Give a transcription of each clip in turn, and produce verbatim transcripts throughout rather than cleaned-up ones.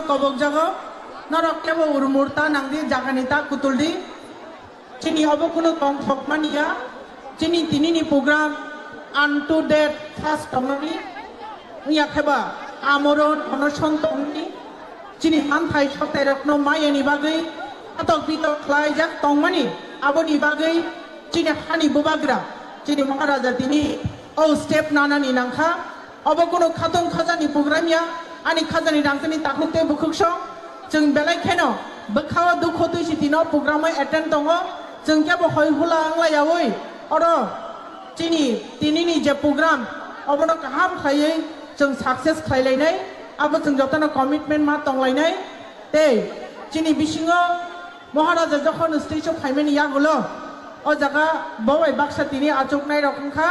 Kobokjago, norok kebo urmur ta nangdi, jagani ta kutuldi. Chini obo kunu tongthok mani ya. Chini tinini program unto death fast tongmani. Wngya kheba amoro onoson tongmani. Chini manthai sotairokno mayani bagwi atok bitok khlaijak tongmani. Aboni bagwi chini hani bubagra, chini Maharaja tini o step nanani nangkha. Obo kunu khatung khajani program ya, ani khajani rangchakni takhuk tei bukhuk song. Chwng belai kheno bwkhao dukho twi si tino program o attend tongo. Chwng kebo hoi hula wngla yaui oro chini tinini je program obono kaham khlaiwi chwng success khlai lainai. Abo chwng jotono commitment ma tong lainai. Tei chini bisingo Maharaja jokhon stage o phaimani yagulo o jaga bo bai baksa tini achuknai rok wngkha.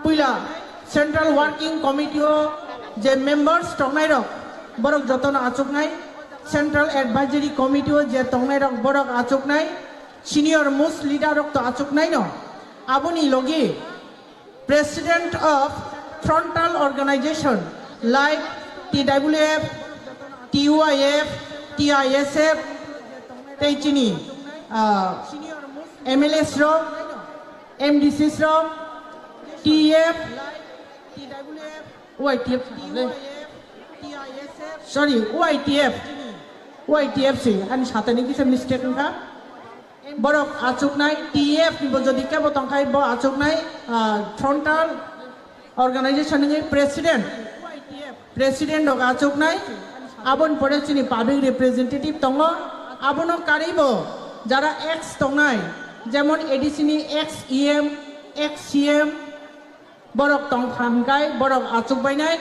Puila Central Working Committee o je members tongnai rok, borok jotono achuknai. Central Advisory Committee o je tongnai rok, borok achuknai. Senior most leader rok to achuknai no. Aboni logi President of frontal organization like T W F, T Y F, T I S F, tei chini, ah, M L As rok, M D Cs rok, T F, Y T F, sorry, Y T F, Y T F si, ani satani kisa mistake wngkha. Borok achuknai, T F ni bo jodi kebo tongkhai, bo achuknai, ah, frontal organization ni president, president rok achuknai, aboni pore chini public representative tongo, abono karwi bo jara ex tongnai, jemon A D C ni ex E M, ex C M, borok tongkha hwnkhe borok achukbainai,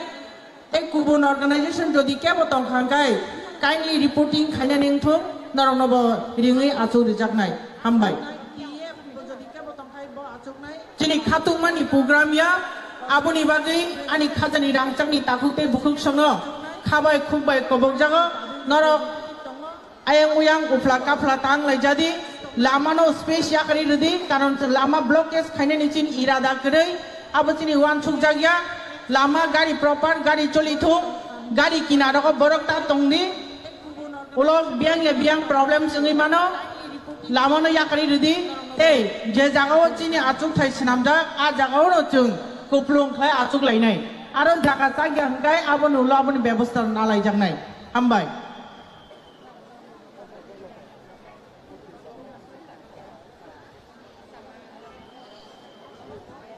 tei kubun organization jodi kebo tongkha hwnkhe kindly reporting khainani wngthung, norokno bo ringwi achuk rijaknai. Hambai. Chini khatungmani program ya, aboni bagwi ani khajani rangchakni takhuk tei bukhuk songo khabai khukbai kobokjago norok. Ayang uyang uphla kaphla tang laijadi, lama no space yakarwi rwdi, karon lama blockage khainani chini irada kwrwi, abo chini uansukjak ya, lama gari proper, gari choli thung, gari kinaro borok ta tongdi, ulo biyang ya biyang problem wngwi mano, lama no yakarwi rwdi, tei je jaga o chini achukthai swnamjak, a jaga o no chwng kuplung khlai achuk lainai, aro jaga chak ya hwnkhe abo no ulo aboni bebosta nalaijaknai. Hambai.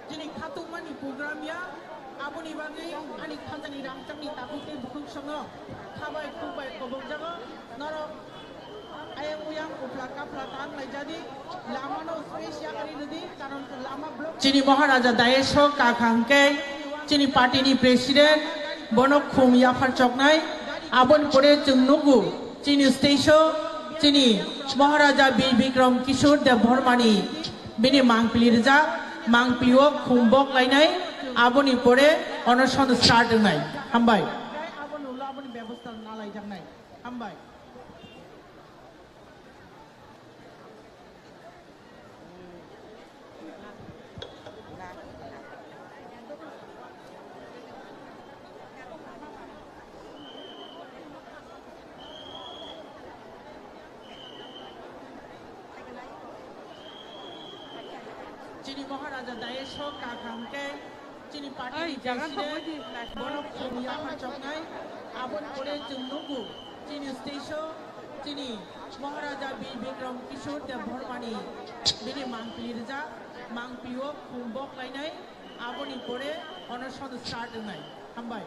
Chini khatungmani program ya, aboni bagwi ani khajani rangchakni takhuk tei bukhuk songo khabai khukbai kobokjago norok ayang uyang uphla kaphla tang laijadi, lama no space yakarwi rwdi, karon lama block. Chini Maharaja dayes o kakha hwnkhe chini party ni president bono khum yaphar choknai, aboni pore chwng nugo. Chini stage o chini Maharaja Bir Bikram Kishore Debbarma ni bini mangpili rijak, mangpili o khum bok lainai, aboni pore onoson start wngnai. Hambai. Hambai. Chini Maharaja dayes o kakha hwnkhe chini party ni president bono khum yaphar choknai, aboni pore chwng nugo. Chini stage o chini Maharaja Bir Bikram Kishore Debbarma ni bini mangpili rijak, mangpili o khum bok lainai, aboni pore onoson start wngnai. Hambai.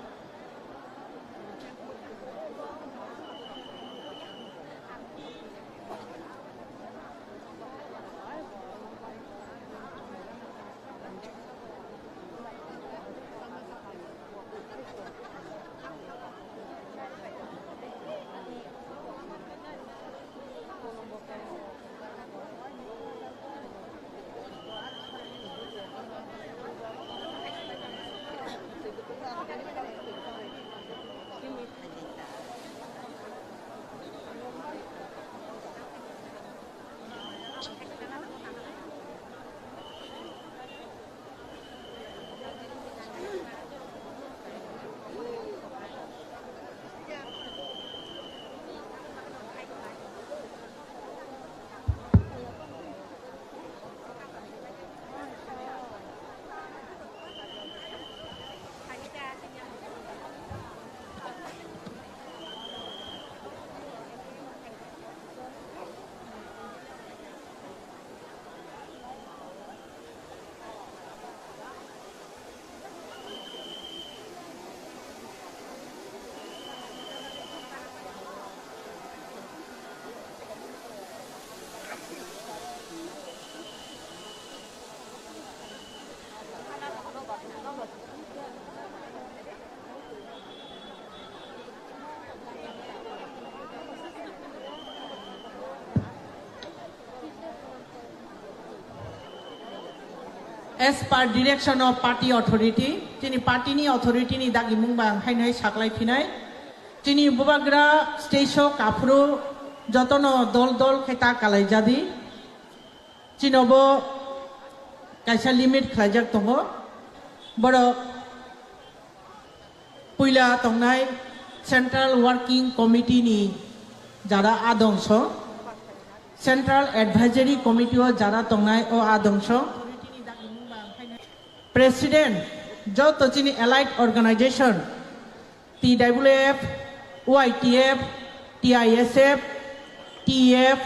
As per direction of party authority, chini party ni authority ni dagimung ba ang haino hai saklai phinai. Chini bubagra stage o kaphuru jotono dol dol khe ta kalai jadi. Chinobo kaisa limit khlaijak tongo. Borok puila tongnai Central Working Committee ni jara adongso, Central Advisory Committee o jara tongnai o adongso. President, joto chini allied organization, T W F, Y T F, T I S F, T F,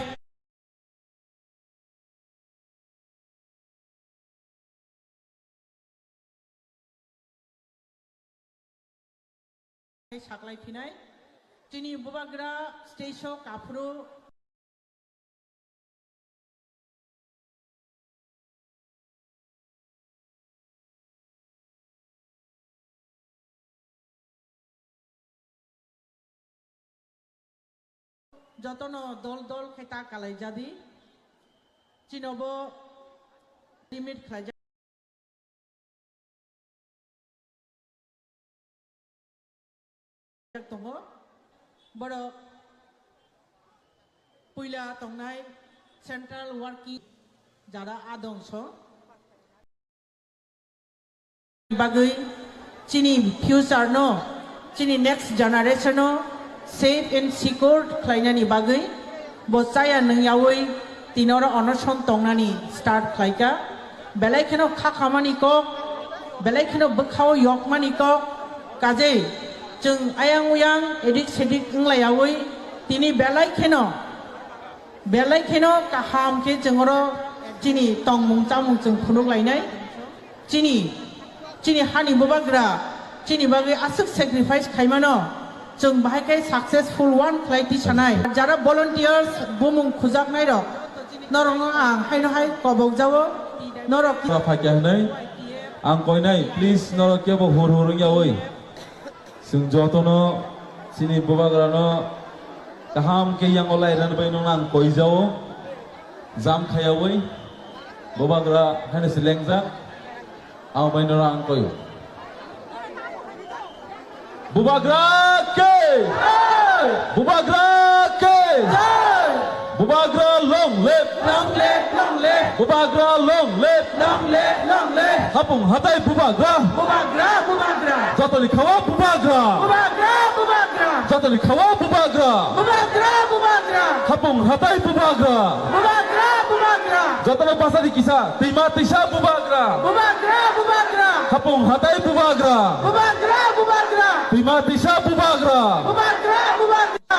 saklai phinai. Chini bubagra stage o kaphuru. Jotono dol dol khe ta kalai jadi. Chinobo limit khlai jak tongo. Borok puila tongnai Central Working jara adongso. Bagwi chini future no, chini next generation no safe and secure khlainani bagwi bo chaya nwngyawi tini oro onoson tongnani start khlaika. Belai kheno kha khamani kok, belai kheno bwkhao yokmani kok, kajei chwng ayang uyang edik sedik wnglaiyawi tini belai kheno, belai kheno kaham khe chwng oro chini tongmung chamung chwng phunuk lainai. Chini, chini hani bubagra, chini bagwi aswk sacrifice khaimano, chwng bahai khe successful one khlai tisanai. Jara volunteers bumung khujaknairok, norokno ang haino hai kobokjao, norok Ora phaikya hwnwi ang koinai, please, norok kebo hur hur wngyawi. Chwng jotono chini bubagrano kaham khe yango lairani bai nokno ang koijao, jam khayawi bubagra haino se lengjak, ang bai nokno ang koio. Bubagra ke! Bubagra ke! Bubagra long live! Long live, long live! Bubagra long live! Long live, long live! Hapung hatai bubagra! Bubagra, bubagra! Jotoni khawa bubagra! Bubagra, bubagra! Jotoni khawa bubagra! Bubagra, bubagra! Hapung hatai bubagra! Bubagra, bubagra! Jotono basadi kisa, twima twisa bubagra! Bubagra, bubagra! Hapung hatai bubagra! Bubagra, bubagra! Twima twisa bubagra! Bubagra, bubagra!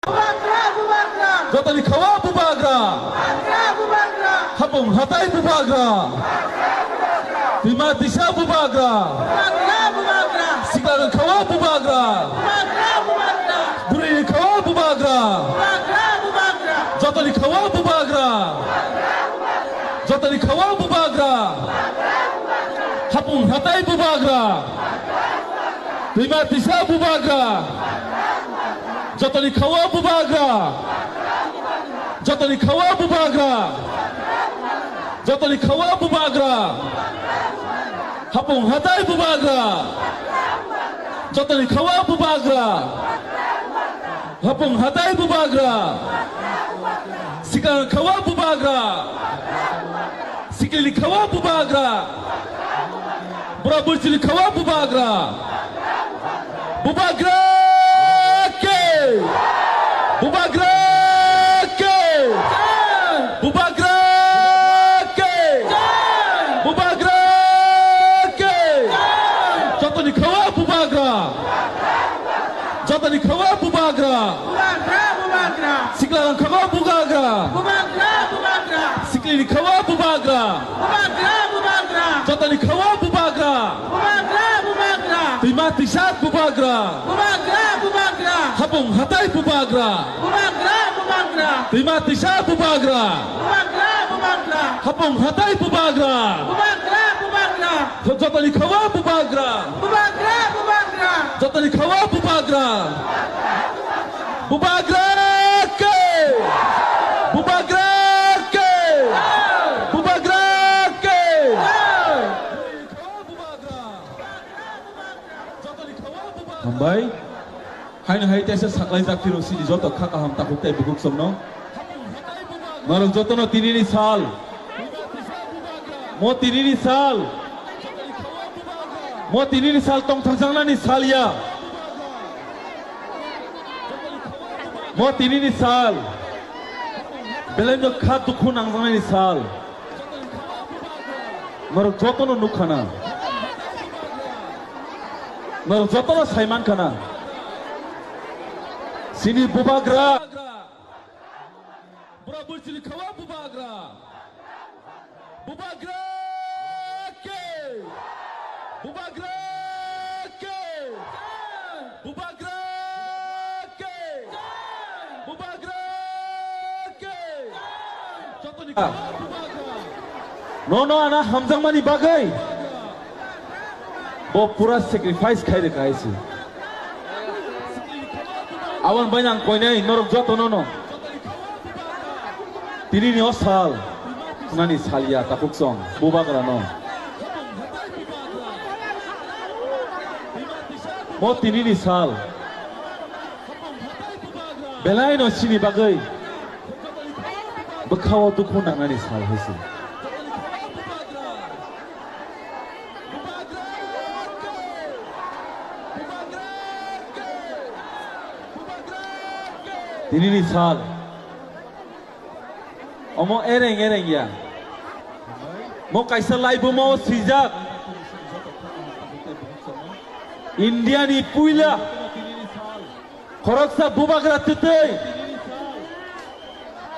Bubagra, bubagra! Jotoni khawa bubagra! Bubagra, bubagra! Hapung hatai bubagra! Bubagra, bubagra! Twima twisa bubagra! Bubagra, bubagra! Sikla rok khawa bubagra! Bubagra, bubagra! Bwrwi rok khawa bubagra! Bubagra, bubagra! Jotoni khawa bubagra! Bubagra, bubagra! Jotoni khawa bubagra! Bubagra, bubagra! Hapung hatai bubagra! Bubagra, bubagra! Twima twisa bubagra. Jotoni khawa bubagra. Jotoni khawa bubagra. Jotoni khawa bubagra. Hapung hatai bubagra. Jotoni khawa bubagra. Hapung hatai bubagra. Sikla khawa bubagra. Sikli khawa bubagra. Bura burchili khawa bubagra. Bubagra ke. Bubagra ke. Bubagra ke. Bubagra ke. Jotoni khawa bubagra. Jotoni khawa bubagra. Bubagra, bubagra. Sikla rang khawa bubagra. Bubagra, bubagra. Sikli ni khawa bubagra. Bubagra, bubagra. Jotoni khawa bubagra. Bubagra, bubagra. Twima twisa bubagra. Bubagra, bubagra. Hapung hatai bubagra. Bubagra, bubagra. Twima twisa bubagra. Bubagra, bubagra. Hapung hatai bubagra. Bubagra, bubagra. Jotoni khawa bubagra. Bubagra, bubagra. Jotoni khawa bubagra. Bubagra ke. Bubagra ke. Bubagra ke. Bai, haino hai teisa saklaijak phiro sini joto kha kaham takhuk tei bukhuk songno. Norok jotono tinini sal. Mo tinini sal. Mo tinini sal tongthokjaknani sal ya. Mo tinini sal. Belai no kha dukhu nangjaknani sal. Norok jotono nukha na. Norok jotono saimankha na. Sini bubagra. Bura buri sini khawa bubagra. Bubagra ke. Bubagra ke. Bubagra ke. Bubagra ke. Jotoni khawa bubagra. Nono ana hamjakmani bagwi. Bo pura sacrifice khai rwkha hai se. Aboni bai ang koinai norok jotono no. Tini ni o sal. Nani sal ya takhuk song. Bubagra no. Mo tini ni sal. Belai no sini bagwi. Bwkhao dukhu nangnani sal hai se. Tinini sal. Omo ereng ereng ya. Mo kaisa laibuma o swijak. India ni puila. Khoroksa bubagra twtwi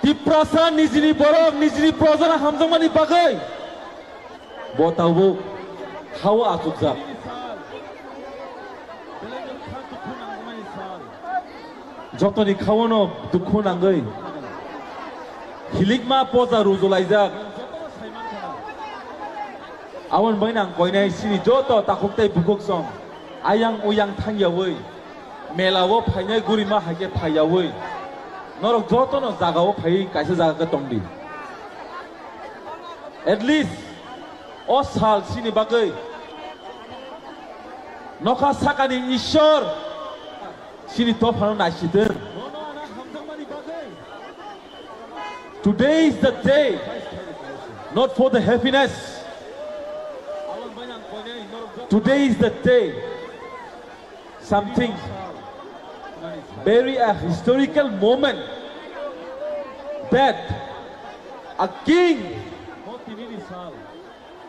Tiprasa nijini borok nijini projana hamjakmani bagwi bo tabuk hao achukjak. Jotoni khaono dukhu nangwi hilikma poja rujulaijak. Aboni bagwi ang koinai sini joto takhuk tei bukhuk song ayang uyang thangyawi mela o phainai gurima hai khe phaiyawi norok jotono jaga o phaiwi kaisa jaga khe tongdi. At least o sal sini bagwi nokha sakani Ishwar sini dophano naisitwng. Today is the day, not for the happiness. Today is the day, something very a historical moment that a king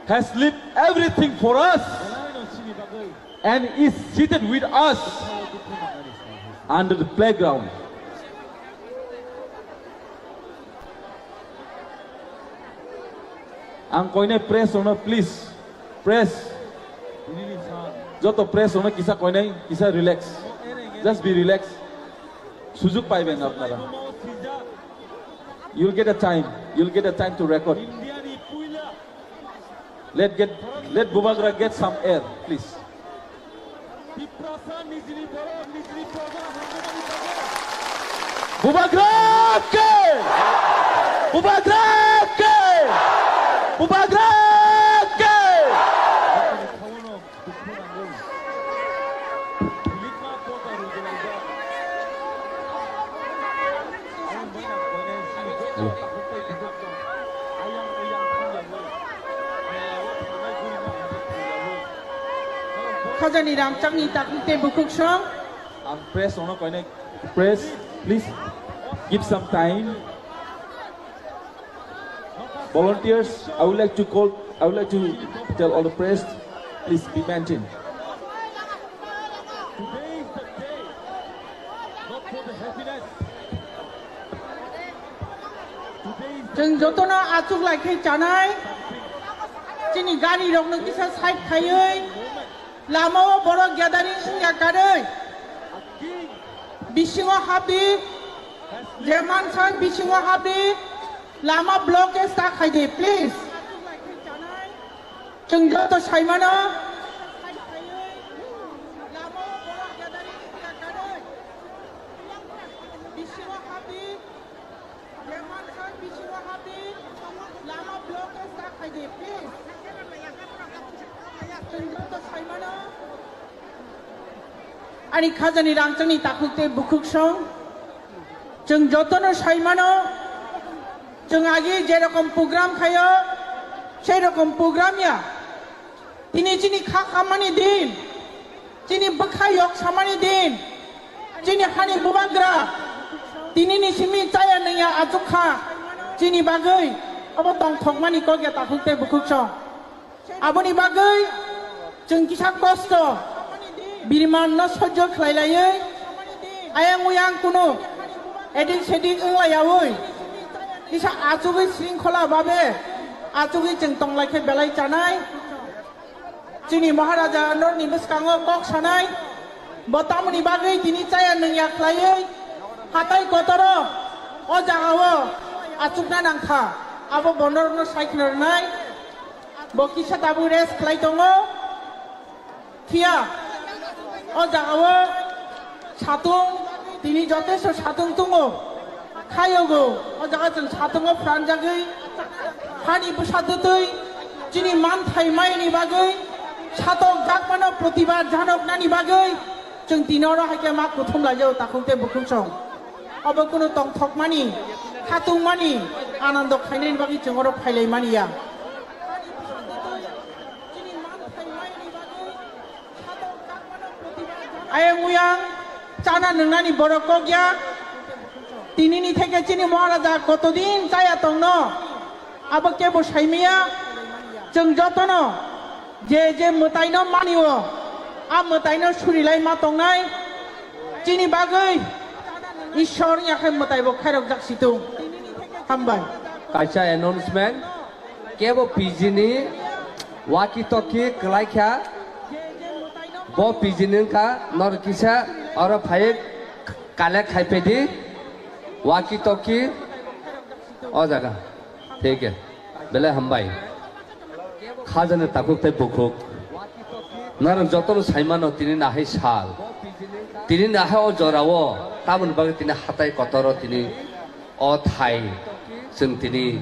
has left everything for us and is seated with us under the playground. Ang koinai press rokno please, press. Joto press rokno kisa koinai, kisa relax. Just be relaxed. Sujuk paiben apnara. You'll get a time. You'll get a time to record. Let get, let Bubagra get some air, please. Bubagra ke! Bubagra ke! Bubagra ke! Khajani Ramchakni takhuk tei bukhuk song. Ang press ono koinai, press, please give some time. Volunteers, I would like to call, I would like to tell all the press, please be maintained. Chwng jotono achuk lai khe chanai, chini gari rokno kisa side khaiwi, lama o borok gathering wngya karwi. Bisingo habdi, je mansa bisingo habdi, lama blockade ta khaidi, please. Chwng joto saimano. Lama blockade ta khaidi, please. Chwng joto saimano. Ani khajani rangchakni takhuk tei bukhuk song. Chwng jotono sai mano, chwng agi je rokom program khaio, sei rokom program ya. Tini chini kha khammani din, chini bwkha yok samani din, chini hani bubagra, tinini simi chaya nungya achuk kha, chini bagwi obo tongthokmani kok ya takhuk tei bukhuk song. Aboni bagwi chwng kisa kosto, birimanno sojjo khlai laiwi, ayang uyang kunu edik sedik wng laiyaui, kisa achugwi sringkhola babe achugwi chwng tong lai khe belai chanai. Chini Maharaja norni bwskango kok sanai, bo tamoni bagwi tini chaya nungya khlaiwi hatai kotoro o jagao achukna nangkha, abo bo norokno sai khna rwnai. Bo kisa tabuk rest khlai tongo. Phiya o jagao satung, tini jotesto satung tongo. Khayogo o jaga chwng satungo phranjagwi hani bwsa twtwi chini manthai maini bagwi satok jakmano protibad janoknani bagwi chwng tini oro hai khe ma kuthum laijao takhuk tei bukhuk song. Obo kunu tongthokmani, khatungmani, anando khainani bagwi chwng oro phailaimani ya. Ayang uyang chana nungnani borok kok ya. Tinini theke chini Maharaja kotodin chaya tongno, abo kebo saimaya. Chwng jotono je je mwtaino manio, a mwtaino surilai ma tongnai. Chini bagwi Ishwar yakhai mwtai bo khairok jak situng. Hambai. Kaisa announcement, kebo P G ni walkie talkie kwlai kha, bo P G ni wngkha, nor kisa oro phai collect khai pedi walkie talkie o jaga. Thik he. Belai hambai. Khajani takhuk tei bukhuk. Norok jotono saimano tini nahai sal. Tini nahai o jorao tamoni bagwi tini hatai kotoro tini o thai chwng tini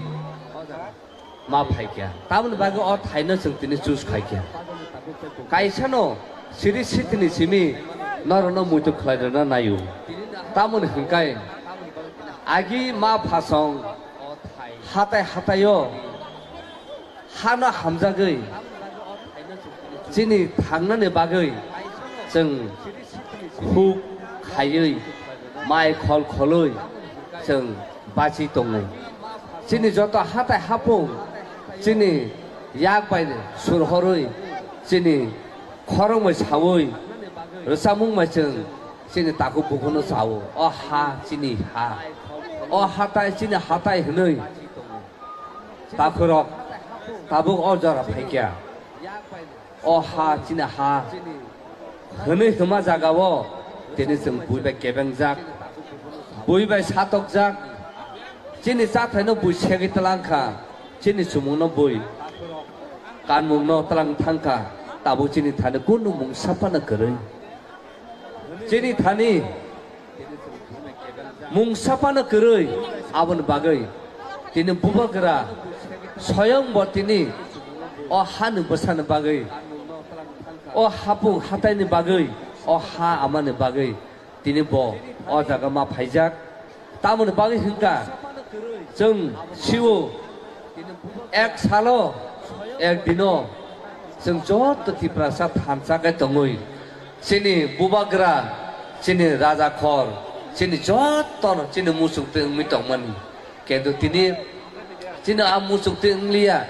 ma phaikha. Tamoni bagwi o thaino chwng tini choose khaikha. Kaisano siri sitini simi norokno muitu khlai rwna naio. Tamoni hwnkhai agi ma phasong hatai hataio hano hamjagwi chini thangnani bagwi chwng huk khaiwi mai khol kholwi chwng bachi tongo. Chini joto hatai hapung chini yak bai surhorwi chini khorokmai sawi rwchapmung mai chwng chini takhuk bukhuno chao. O ha chini ha, o hatai chini hatai hwnwi takhurok tabuk o jora phaikha. O ha chini ha hwnwi hwnma jagao tini chwng bui bai kebengjak, bui bai satokjak. Chini chathaino bui segwi twlang kha, chini chumungno bui kanmungno twlang thang kha, tabuk chini thani kunu mungsa phano kwrwi. Chini thani mungsa phano kwrwi, aboni bagwi tini bubagra soyong bo tini o hani bwsani bagwi, o hapung hataini bagwi, o ha amani bagwi tini bo o jaga ma phaijak. Tamoni bagwi hwnkha chwng sio ek salo ek dino chwng joto Tiprasa thansa khe tongwi chini bubagra, chini rajakhor, chini jotono chini muchungtwi wngwi tongmani. Kintu tini chini a muchungtwi wngliya,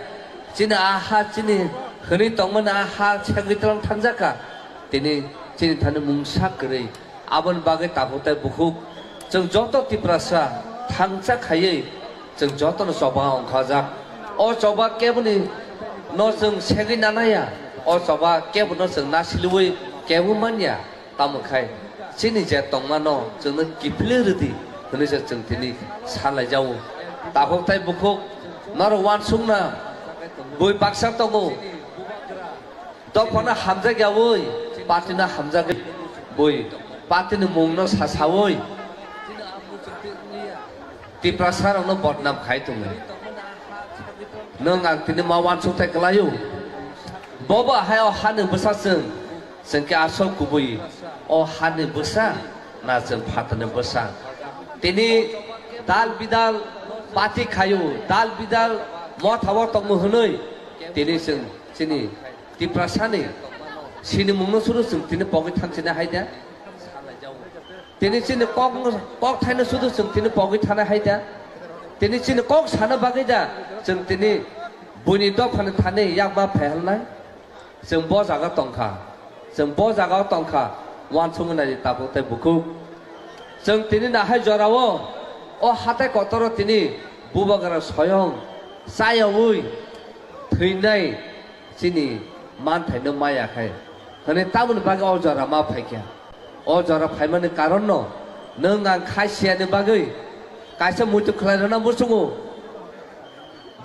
chini a ha chini hwnwi tongmani a ha segwi twlang thangjak kha. Tini chini thani mungsa kwrwi. Aboni bagwi takhuk tei bukhuk chwng joto Tiprasa thangcha khaiwi chwng jotono choba ongkhajak. O choba keboni no chwng segwi nanaya, o choba kebono chwng nasiliwi kebo manya. Tamo khai chini je tongmano chwngno kiphilwi rwdi hwnwi se chwng tini salaijao. Takhuk tei bukhuk norok uansukna bui baksa tongo. Dophano hamjakyaui, partyno hamjagwi bui partyni mungno sasaui Tiprasarokno bodnam khai tongo. Nwng ang tini ma uansukthai kwlaio. Bobo hai o hani bwsa chwng, chwng khe asol kubui O hani bwsa na chwng phatarni bwsa? Tini dal bidal party khaio, dal bidal motha o tongmo hwnwi tini chwng chini Tiprasani sinimungno suru chwng tini pogwi thangchina hai da? Tini chini kok, kok thaino suru chwng tini pogwi thana hai da? Tini chini kok sana bagwi da chwng tini buini dophani thani yakma phehelnai? Chwng bo jaga tongkha, chwng bo jaga o tongkha, uansukmani tabuk tei bukhuk. Chwng tini nahai jorao, o hatai kotoro tini bubagra soyong chayaui thwinai chini manthaino maya khai hwnwi tamoni bagwi o jora ma phaikha. O jora phaimani karonno nwng ang khai siyani bagwi kaisa muitu khlai rwna muchungo.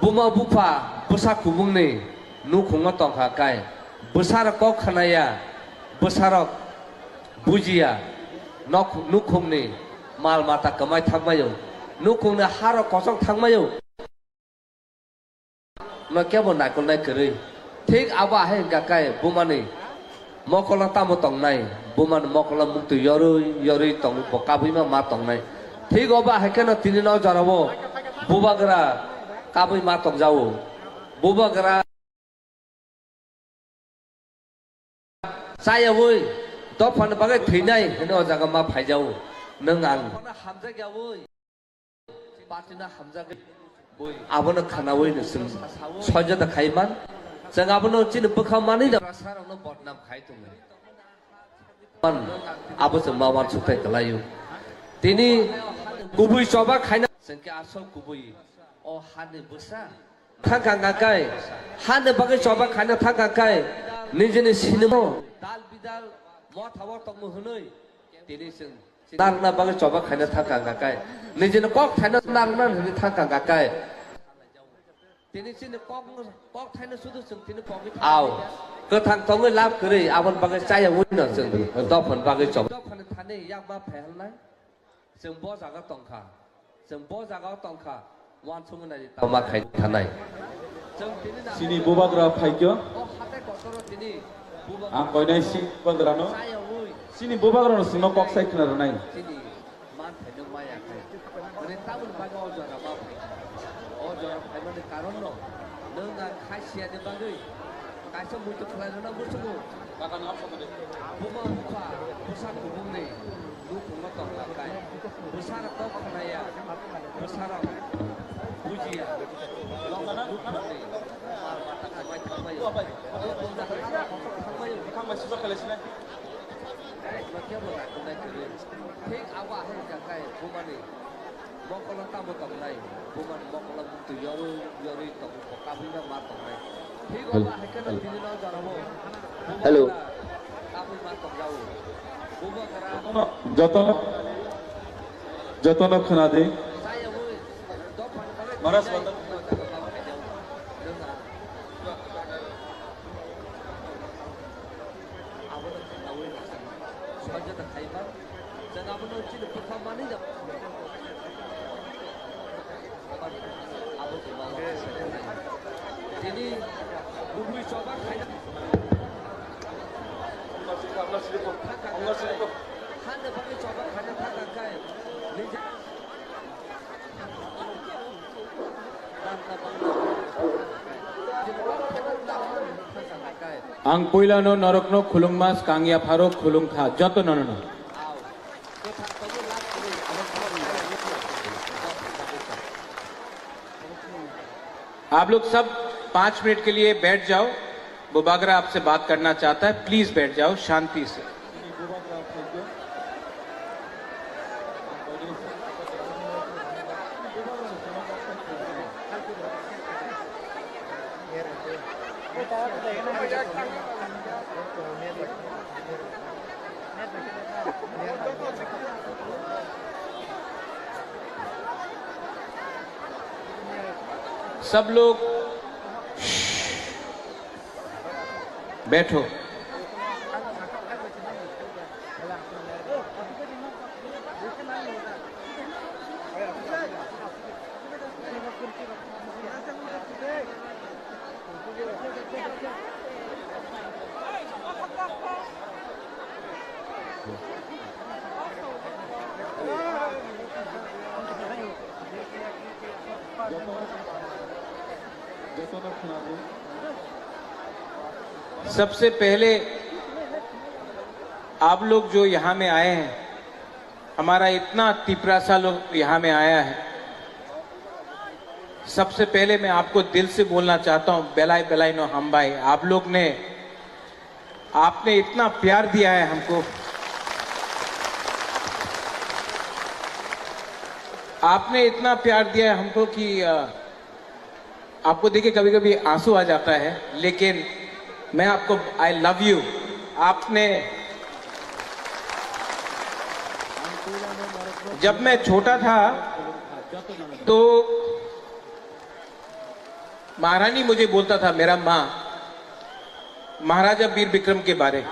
Buma bupha bwsa kubungni nukhungo tongkha kai, bwsarok kok khnaya, bwsarok bujiya, nok-, nukhungni mal mata kwmai thangmaio, nukhungni harok kochok thangmaio. No kebo naikolnai kwrwi. Thik abo ahai hwnkha kai bumani mokolo tamo tongnai, bumani mokolo muktwi yorwi yorwi tong bo kabui ma ma tongnai. Thik obo hai kheno tini no jorabo bubagra kabui ma tongjago. Bubagra chayaui dophani bagwi thwinai hwnwi o jaga ma phaijago. Nwng ang hamjakyaui. Party no hamjagwi abono khwnaui no chwng soijo da khai man. Chwng abono chini bwkha manwi da. Tiprasarokno bodnam khai tongo. Man, abo chwng ma uansukthai kwlaio. Tini kubui choba khaina chwng khe asol kubui o hani bwsa thangkha hwnkha kai, hani bagwi choba khaina thangkha kai, nijini sinimo dal bidal motha o tongmo hwnwi tini chwng narwkna bagwi choba khaina thangkha hwnkha kai, nijini kok thaino narwkna hwnwi thangkha hwnkha kai. Tini chini kok, kok thaino sudu chwng tini pogwi thangkha. Aw, kwthang tongwi lab kwrwi, aboni bagwi chaya wino chwng dophani bagwi choba. Dophani thani yakma phehelnai, chwng bo jaga tongkha, chwng bo jaga o tongkha, uansukmani tama khai thanai. Chini bubagra phaikyo. Ang koinai si bubagrano. Chini bubagrano sino kok sai khna rwnai. Chini manthaino maya khai. Mane tabul bagwi o jora ma phai. O jora phaimani karonno nwng ang khai siyani bagwi kaisa muitu khlai rwna muchungo. Buma bupha bwsa kubungni nukhungo tongkha kai. Bwsarok kok khnaya, bwsarok bujiya. Nukhungni mal mata kwmai thangmaio. Nukhungni hala kosok thangmaio. Thik abo ahai hwnkha kai bumani mokolo tamo tongnai, bumani mokolo muktwi yorwi yorwi tongo, kabui no ma tongnai. Thik abo ahai kheno tini no jorabo. Hello. Kabui ma tongjago. Bubagra. Jotono, jotono khwnadi. Maharaj Bata. Abono khwnaui soijo da khai man. Chwng abono chini bwkha manwi da. Abo se ma tini kubui choba khaina. Hande bagwi choba khaina thangkha kai. Ang puilano norokno khulungma, swkang yapharo khulungkha jotonono. आप लोग सब पाँच मिनट के लिए बैठ जाओ। बुबागरा आपसे बात करना चाहता है, प्लीज बैठ जाओ शांति से। सब लोग बैठो। सबसे पहले आप लोग जो यहाँ में आए हैं, हमारा इतना तिपरासा लोग यहाँ में आया है, सबसे पहले मैं आपको दिल से बोलना चाहता हूँ, बेलाय बेलायनो हामबाय। आप लोग ने, आपने इतना प्यार दिया है हमको, आपने इतना प्यार दिया है हमको कि, अ, आपको देख के कभी-कभी आंसू आ जाता है, लेकिन मैं आपको, I love you। आपने, जब मैं छोटा था तो महारानी मुझे बोलता था, मेरा माँ, महाराजा वीर विक्रम के बारे,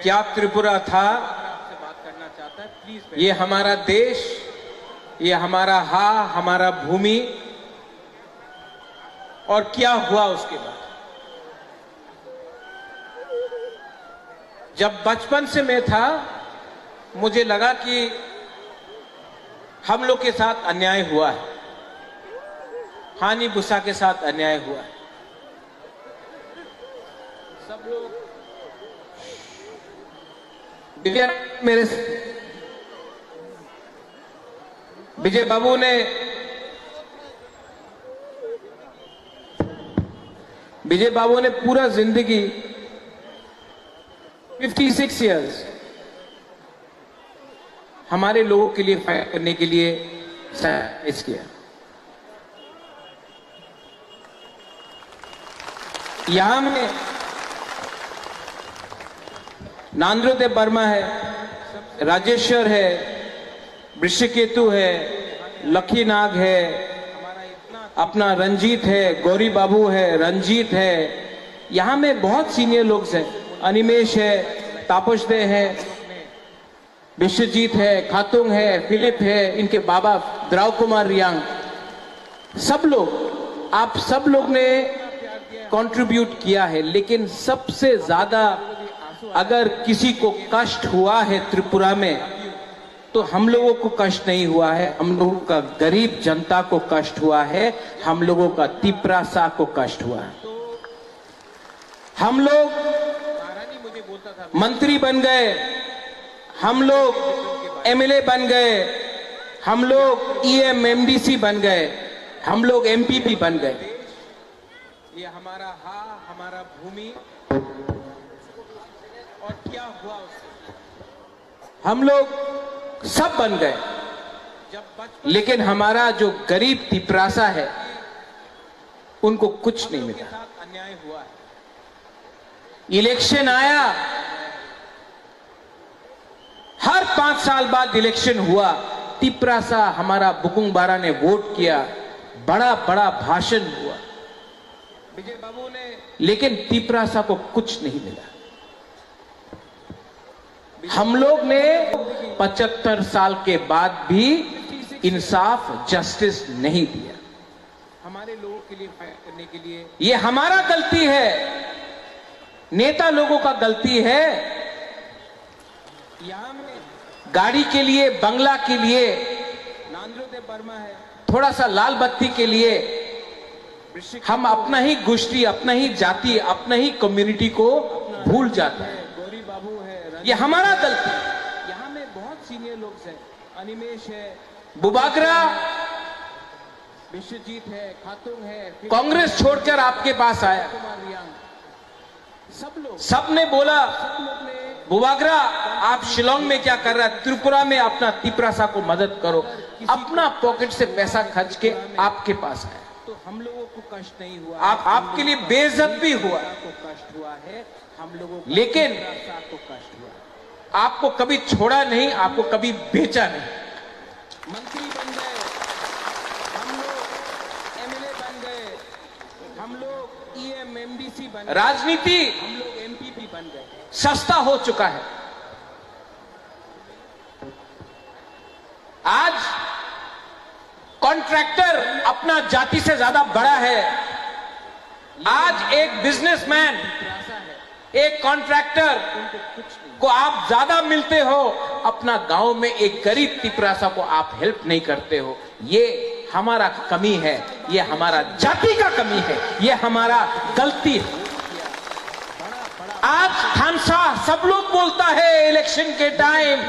क्या त्रिपुरा था? ये हमारा देश, ये हमारा हा, हमारा भूमि, और क्या हुआ उसके बाद? जब बचपन से मैं था, मुझे लगा कि हम लोग के साथ अन्याय हुआ है, हानि बुसा के साथ अन्याय हुआ है। सब लोग विजय, मेरे विजय बाबू ने, विजय बाबू ने पूरा जिंदगी, फिफ्टी सिक्स ईयर्स, हमारे लोगों के लिए फाइट करने के लिए सैक्रिफाइस किया। यहाँ में नांद्रो देव वर्मा है, राजेश्वर है, वृषकेतु है, लखीनाग है, अपना रंजीत है, गौरी बाबू है, रंजीत है, यहाँ में बहुत सीनियर लोग हैं, अनिमेश है, तापस दे है, विश्वजीत है, खातुंग है, फिलिप है, इनके बाबा द्राव कुमार रियांग, सब लोग, आप सब लोग ने कंट्रीब्यूट किया है, लेकिन सबसे ज्यादा अगर किसी को कष्ट हुआ है त्रिपुरा में, तो हम लोगों को कष्ट नहीं हुआ है, हम लोगों का गरीब जनता को कष्ट हुआ है, हम लोगों का तिपरासा को कष्ट हुआ है। हम लोग मंत्री बन गए, हम लोग एमएलए बन गए, हम लोग ईएम एमडीसी बन गए, हम लोग एमपी भी बन गए। ये हमारा हा, हमारा भूमि, और क्या हुआ उससे? हम लोग सब बन गए, लेकिन हमारा जो गरीब तिपरासा है, उनको कुछ नहीं मिला। इलेक्शन आया, हर पांच साल बाद इलेक्शन हुआ, तिपरासा हमारा बुकुंग बारा ने वोट किया, बड़ा बड़ा भाषण हुआ, लेकिन तिपरासा को कुछ नहीं मिला। हम लोग ने पचहत्तर साल के बाद भी इंसाफ, जस्टिस नहीं दिया। हमारे लोगों के लिए फाइट करने के लिए ये हमारा गलती है, नेता लोगों का गलती है। गाड़ी के लिए, बंगला के लिए, थोड़ा सा लाल बत्ती के लिए हम अपना ही गोष्ठी, अपना ही जाति, अपना ही कम्युनिटी को भूल जाता है। ये हमारा गलती है। यहाँ में बहुत सीनियर लोग हैं, अनिमेश है, बुबागरा, विश्वजीत है, खातुंग है, कांग्रेस छोड़कर आपके पास आया। सबने बोला, बुबागरा, आप शिलोंग में क्या कर रहा है? त्रिपुरा में अपना तिपरासा को मदद करो। अपना पॉकेट से पैसा खर्च के आपके पास आया। तो हम लोगों को कष्ट नहीं हुआ, आप, आपके लिए बेइज्जत भी हुआ, को कष्ट हुआ है, हम लोगों को लेकिन आपको कभी छोड़ा नहीं, आपको कभी बेचा नहीं। मंत्री बन गए, हम लोग एमएलए बन गए, हम लोग ईएम एमडीसी बन गए, राजनीति हम लोग एमपीपी बन गए। सस्ता हो चुका है। आज कॉन्ट्रैक्टर अपना जाति से ज्यादा बड़ा है। आज एक बिजनेसमैन, एक कॉन्ट्रैक्टर को आप ज्यादा मिलते हो, अपना गांव में एक गरीब तिपरासा को आप हेल्प नहीं करते हो। ये हमारा कमी है, ये हमारा जाति का कमी है, ये हमारा गलती है। आज थानसा सब लोग बोलता है इलेक्शन के टाइम,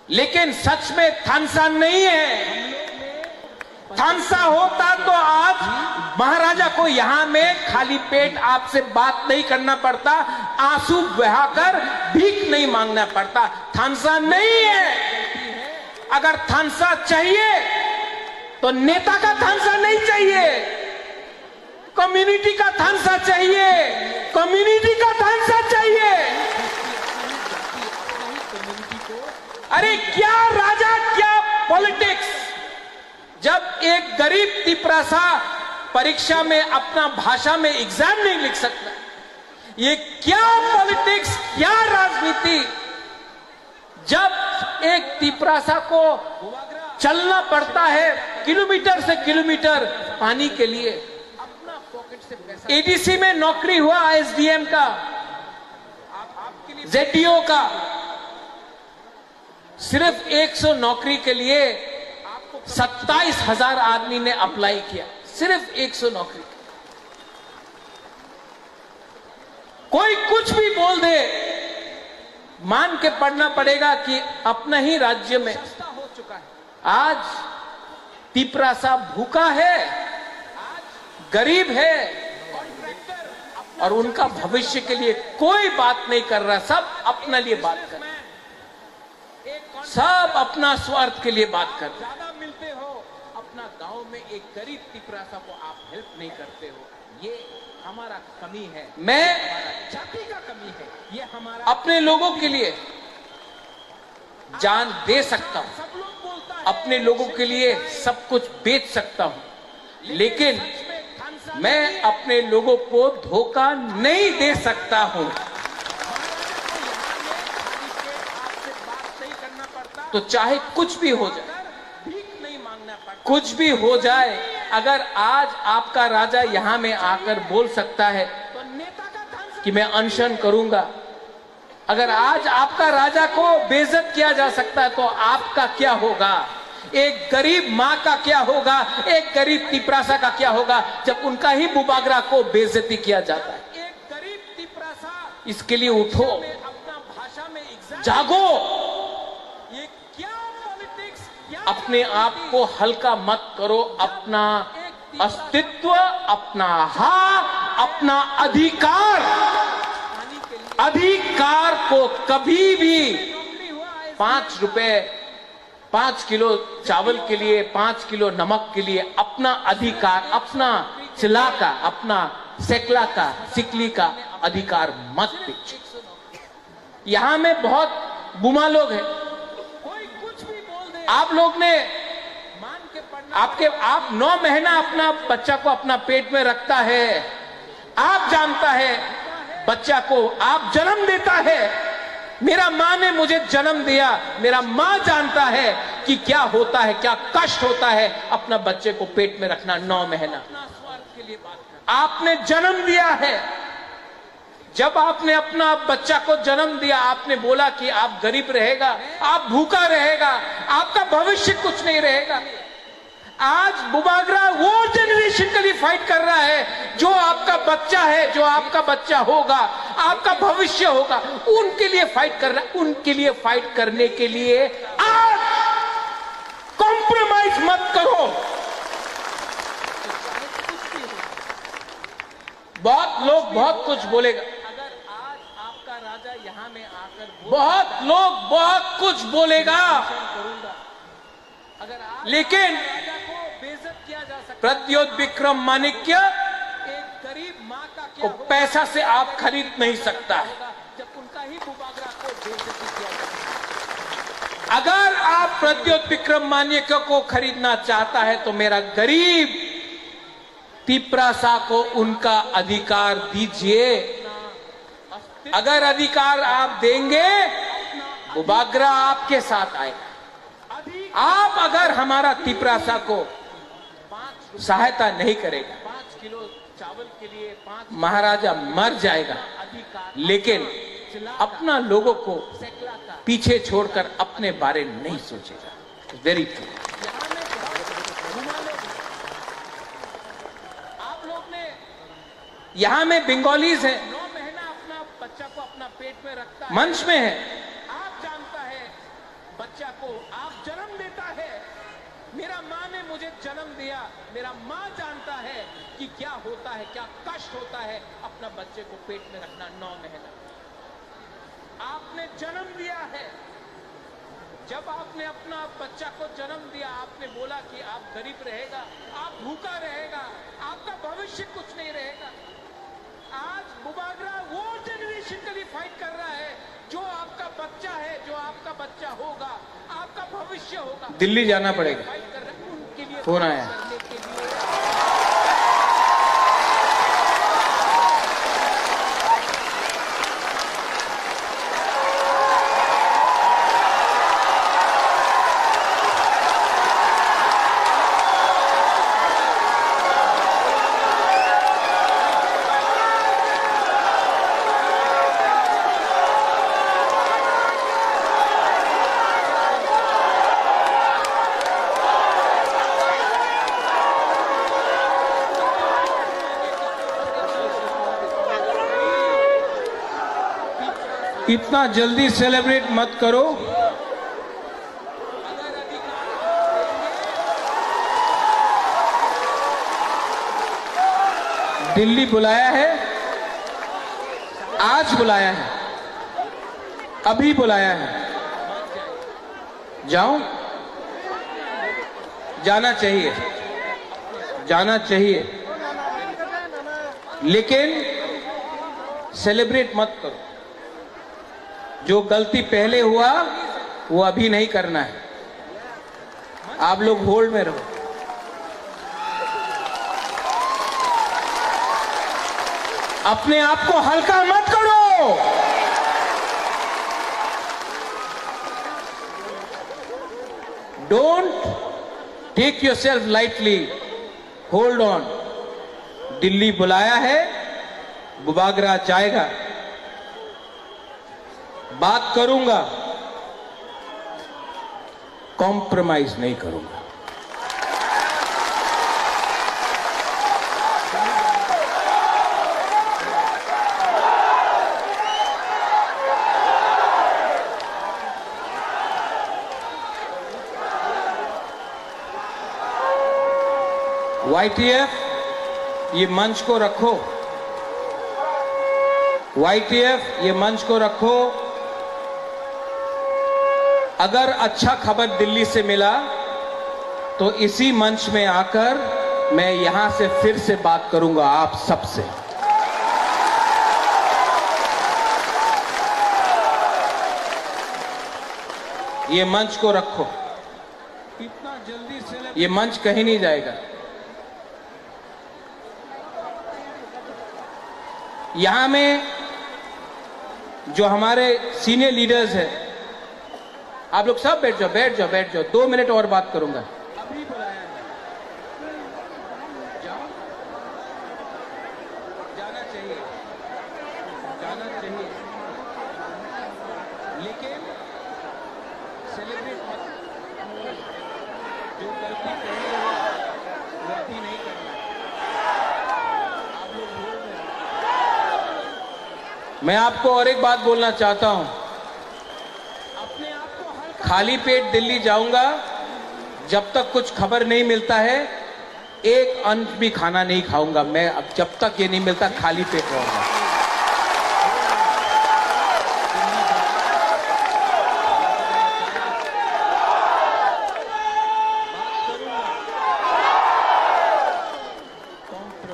लेकिन सच में थानसा नहीं है। थानसा होता तो आज महाराजा को यहाँ में खाली पेट आपसे बात नहीं करना पड़ता, आंसू बहाकर भीख नहीं मांगना पड़ता। थानसा नहीं है। अगर थानसा चाहिए तो नेता का थानसा नहीं चाहिए, कम्युनिटी का थानसा चाहिए, कम्युनिटी का थानसा चाहिए। अरे क्या राजा, क्या पॉलिटिक्स, जब एक गरीब तिपरासा परीक्षा में अपना भाषा में एग्जाम नहीं लिख सकता, ये क्या पॉलिटिक्स, क्या राजनीति, जब एक तिपरासा को चलना पड़ता है किलोमीटर से किलोमीटर पानी के लिए। एडीसी में नौकरी हुआ एसडीएम का, जेडीओ का, सिर्फ एक सौ नौकरी के लिए सत्ताईस हज़ार आदमी ने अप्लाई किया, सिर्फ एक सौ नौकरी। कोई कुछ भी बोल दे, मान के पढ़ना पड़ेगा कि अपना ही राज्य में आज तिपरासा भूखा है, गरीब है और उनका भविष्य के लिए कोई बात नहीं कर रहा, सब अपने लिए बात कर रहे हैं। सब अपना स्वार्थ के लिए बात करते हैं। ज्यादा मिलते हो, अपना गांव में एक गरीब तिपरासा को आप हेल्प नहीं करते हो, ये हमारा कमी है। मैं ये हमारा जाति का कमी है, ये हमारा अपने लोगों के लिए जान दे सकता हूँ, अपने लोगों के लिए सब कुछ बेच सकता हूँ, लेकिन मैं अपने लोगों को धोखा नहीं दे सकता हूँ। तो चाहे कुछ भी हो जाए, कुछ भी हो जाए, अगर आज आपका राजा यहाँ में आकर बोल सकता है कि मैं अनशन करूंगा, अगर आज आपका राजा को बेइज्जत किया जा सकता है तो आपका क्या होगा? एक गरीब माँ का क्या होगा? एक गरीब तिपरासा का क्या होगा जब उनका ही बुबागरा को बेइज्जती किया जाता है? इसके लिए उठो, जागो। अपने आप को हल्का मत करो, अपना अस्तित्व, अपना हक, अपना अधिकार, अधिकार को कभी भी पाँच रुपए, पाँच किलो चावल के लिए, पाँच किलो नमक के लिए अपना अधिकार, अपना चिला का, अपना सेकला का, सिकली का अधिकार मत बेचो। यहाँ में बहुत बुमा लोग हैं। आप लोग ने, आपके, आप नौ महीना अपना बच्चा को अपना पेट में रखता है, आप जानता है बच्चा को, आप जन्म देता है। मेरा माँ ने मुझे जन्म दिया, मेरा माँ जानता है कि क्या होता है, क्या कष्ट होता है अपना बच्चे को पेट में रखना नौ महीना। आपने जन्म दिया है, जब आपने अपना बच्चा को जन्म दिया, आपने बोला कि आप गरीब रहेगा, आप भूखा रहेगा, आपका भविष्य कुछ नहीं रहेगा। आज बुबागरा वो जनरेशन के लिए फाइट कर रहा है जो आपका बच्चा है, जो आपका बच्चा होगा, आपका भविष्य होगा, उनके लिए फाइट कर रहा है। उनके लिए फाइट करने के लिए आज कॉम्प्रोमाइज मत करो। बहुत लोग बहुत कुछ बोलेगा, अगर आज आपका राजा यहाँ में आकर बोल-, बहुत लोग बहुत कुछ बोलेगा, करूंगा। अगर आप लेकिन राजा को बेइज्जत किया जा सकता है, प्रद्योत विक्रम माणिक्य एक गरीब माँ का को क्या होगा? पैसा से आप खरीद नहीं सकता है। जब उनका ही बुबागरा को बेइज्जती किया जा सकता है। अगर आप प्रद्योत विक्रम माणिक्य को खरीदना चाहता है तो मेरा गरीब तिपरासा को उनका अधिकार दीजिए। अगर अधिकार आप देंगे, बुबागरा आपके साथ आएगा। आप अगर हमारा तिपरासा को सहायता नहीं करेगा, महाराजा मर जाएगा, लेकिन अपना लोगों को पीछे छोड़कर अपने बारे में नहीं सोचेगा। Very true. यहाँ में बंगालीज हैं, नौ महीना अपना बच्चा को अपना पेट में रखता है। मंच में है। आप जानता है, बच्चा को आप जन्म देता है। मेरा माँ ने मुझे जन्म दिया, मेरा माँ जानता है कि क्या होता है, क्या कष्ट होता है अपना बच्चे को पेट में रखना नौ महीना। आपने जन्म दिया है। जब आपने अपना बच्चा को जन्म दिया, आपने बोला कि आप गरीब रहेगा, आप भूखा रहेगा, आपका भविष्य कुछ नहीं रहेगा। आज बुबागरा वो जनरेशन के लिए फाइट कर रहा है, जो आपका बच्चा है, जो आपका बच्चा होगा, आपका भविष्य होगा। दिल्ली जाना पड़ेगा। फाइट कर रहा है, उनके लिए फोन आया। करने के लिए इतना जल्दी सेलिब्रेट मत करो। दिल्ली बुलाया है, आज बुलाया है, अभी बुलाया है। जाऊं? जाना चाहिए, जाना चाहिए, लेकिन सेलिब्रेट मत करो। जो गलती पहले हुआ, वो अभी नहीं करना है। आप लोग होल्ड में रहो। अपने आप को हल्का मत करो। Don't take yourself lightly. Hold on. Delhi बुलाया है, बुबागरा जाएगा। बात करूंगा, कॉम्प्रोमाइज नहीं करूंगा। वाईटीएफ, ये मंच को रखो। वाईटीएफ, ये मंच को रखो। अगर अच्छा खबर दिल्ली से मिला, तो इसी मंच में आकर मैं यहां से फिर से बात करूंगा आप सबसे। ये मंच को रखो। ये मंच कहीं नहीं जाएगा। यहां में जो हमारे सीनियर लीडर्स हैं, आप लोग सब बैठ जाओ, बैठ जाओ, बैठ जाओ, दो मिनट और बात करूंगा। जाना चाहिए, जाना चाहिए, लेकिन सेलिब्रेट मत। जो गलती पहले हुआ, वो अभी नहीं करना। आप लोग बोल रहे हैं। मैं आपको और एक बात बोलना चाहता हूं, खाली पेट दिल्ली जाऊंगा, जब तक कुछ खबर नहीं मिलता है, एक अंश भी खाना नहीं खाऊंगा मैं। अब जब तक ये नहीं मिलता, खाली पेट रहूंगा।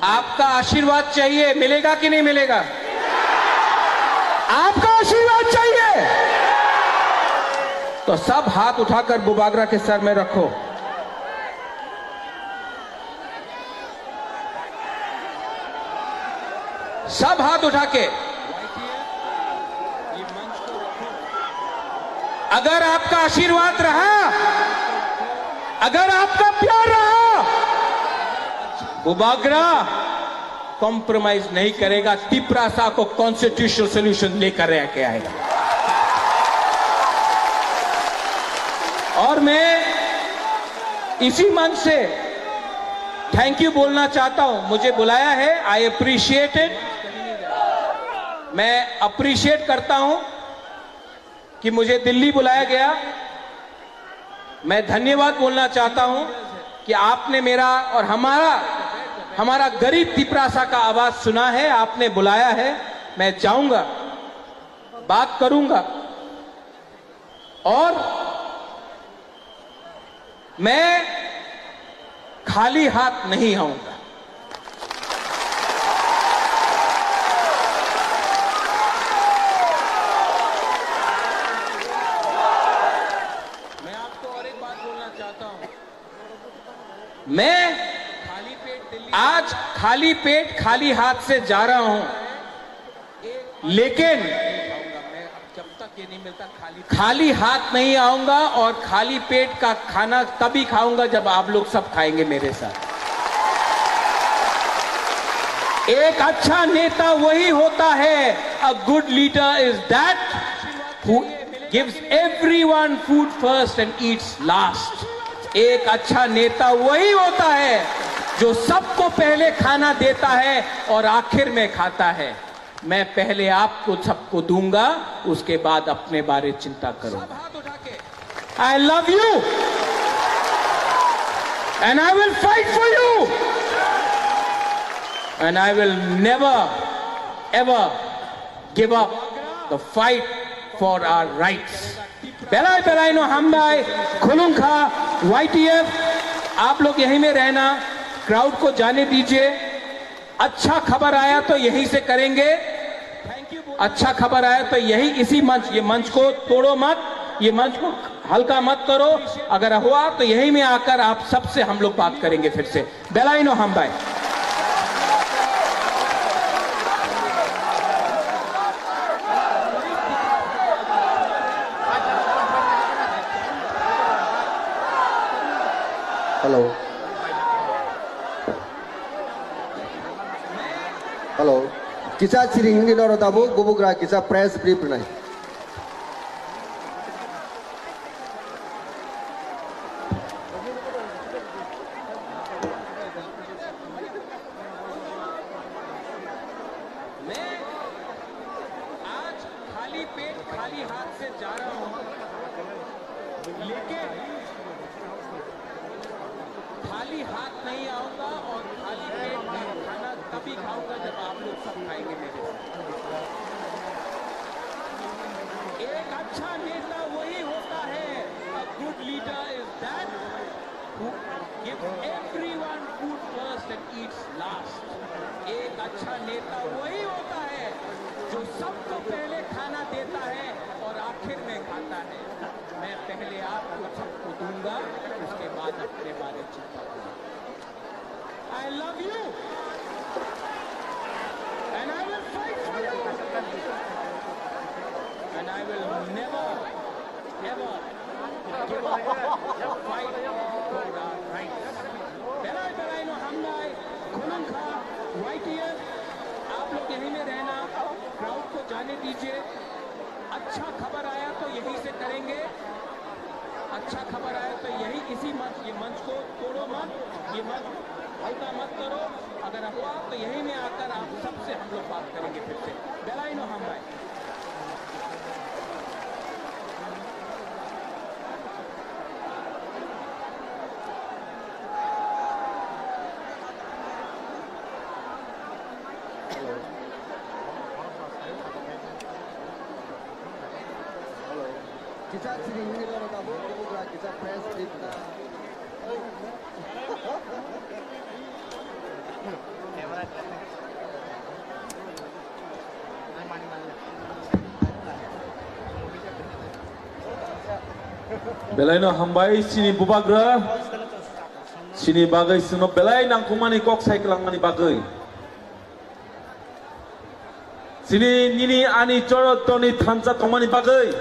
आपका आशीर्वाद चाहिए, मिलेगा कि नहीं मिलेगा? आपका आशीर्वाद चाहिए, तो सब हाथ उठाकर बुबागरा के सर में रखो। सब हाथ उठा के, अगर आपका आशीर्वाद रहा, अगर आपका प्यार रहा, बुबागरा कॉम्प्रोमाइज नहीं करेगा, तिपरासा को कॉन्स्टिट्यूशनल सॉल्यूशन लेकर के आएगा। और मैं इसी मंच से थैंक यू बोलना चाहता हूं, मुझे बुलाया है, आई अप्रिशिएट इट। मैं अप्रिशिएट करता हूं कि मुझे दिल्ली बुलाया गया। मैं धन्यवाद बोलना चाहता हूं कि आपने मेरा और हमारा हमारा गरीब तिपरासा का आवाज सुना है, आपने बुलाया है। मैं जाऊंगा, बात करूंगा। और मैं खाली हाथ नहीं आऊंगा। मैं आपको और एक बात बोलना चाहता हूं। मैं आज खाली पेट, खाली हाथ से जा रहा हूं, लेकिन खाली हाथ नहीं आऊंगा और खाली पेट का खाना तभी खाऊंगा जब आप लोग सब खाएंगे मेरे साथ। एक अच्छा नेता वही होता है, a good leader is that who gives everyone food first and eats last। एक अच्छा नेता वही होता है जो सबको पहले खाना देता है और आखिर में खाता है। मैं पहले आपको सबको दूंगा, उसके बाद अपने बारे चिंता करूंगा। I love you and I will fight for you and I will never ever give up the fight for our rights। Belai belai no hambai, khulungkha, Y T F, आप लोग यहीं में रहना, क्राउड को जाने दीजिए। अच्छा खबर आया तो यहीं से करेंगे, अच्छा खबर आया तो यही, इसी मंच, ये मंच को तोड़ो मत, ये मंच को हल्का मत करो। अगर हुआ तो यहीं में आकर आप सबसे हम लोग बात करेंगे फिर से। Belai no hambai. Hello. Hello. Kisa siring ni noro tabuk, bubugra kisa press brief nai. मैं आज खाली पेट, खाली हाथ से जा रहा हूं, लेकिन खाली हाथ नहीं आऊंगा और खाली पेट का खाना तभी खाऊंगा जब आप लोग सब खाएंगे मेरे साथ। एक अच्छा नेता वही होता है, a good leader is that who gives everyone food first and eats last। एक अच्छा नेता वही होता है जो सबको पहले खाना देता है और आखिर में खाता है। मैं पहले आपको सबको दूंगा, उसके बाद अपने बारे चिंता करूंगा। I love you and I will fight for you and I will never ever give up the fight for our rights। Belai belai no hambai, khulungkha, Y T F, आप लोग यहीं में रहना, क्राउड को जाने दीजिए। अच्छा खबर आया तो यहीं से करेंगे, अच्छा खबर आया तो यही, इसी मंच, ये मंच को तोड़ो मत, ये मंच हल्का मत करो। अगर हुआ तो यहीं में आकर आप सबसे हम लोग बात करेंगे फिर से। Belai no hambai. Hello. Hello. Kisa chini hwnwi rwno tabuk, bugra kisa press brief na. Belaino hambai chini bubagra, chini bagwi chwngno belai nangkukmani kok sai kwlangmani bagwi. Chini nini ani chorotoni thansa tongmani bagwi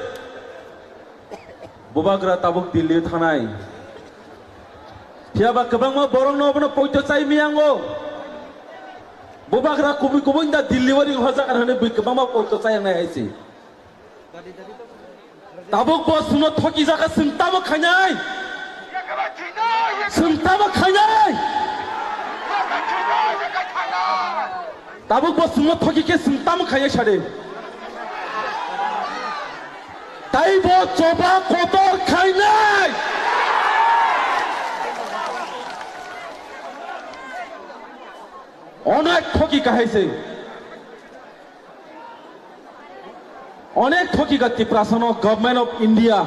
bubagra tabuk Delhi thanai. Phiya ba kwbangma borokno obono poito chai miyango. Bubagra kubui kubui da Delhi o ring hojak ar hwnwi bui kwbangma poito chai wngnai hai se. Tabuk bo chwngno thokijak kha, chwng tamo khainai? Chwng tamo khainai? Tabuk bo chwngno thoki khe chwng tamo khaiya sadi. Taibo choba kotor khainai. Onek thoki kahai se. Onek thoki ka Tiprasano Government of India.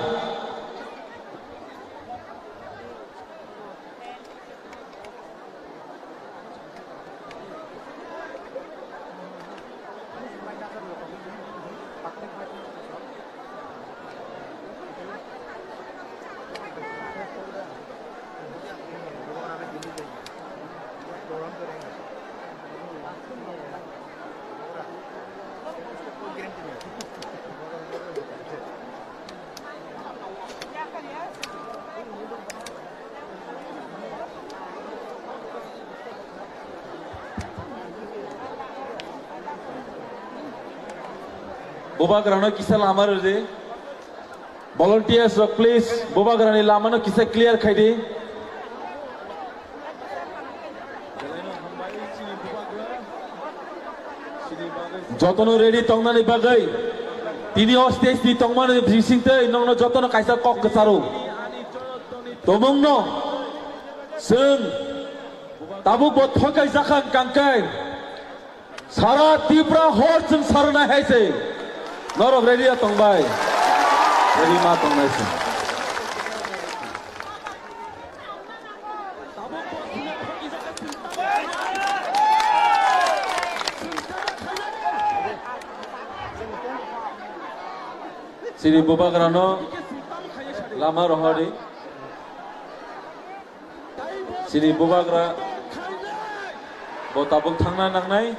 Bubagrano kisa lama rwdi. Volunteers rok, please, bubagrani lamano kisa clear khaidi. Jotono ready tongnani bagwi, tini o stage ni tongmani bisingtwi nokno jotono kaisa kok kwcharo. Tomungno chwng tabuk bo thokai jakha kangkai. Sara Tripura hor chwng sarnai hai se. Norok ready ya tongbai. Ready ma tongnai se. Chini bubagrano lama rohordi. Chini bubagra bo tabuk thangna nangnai.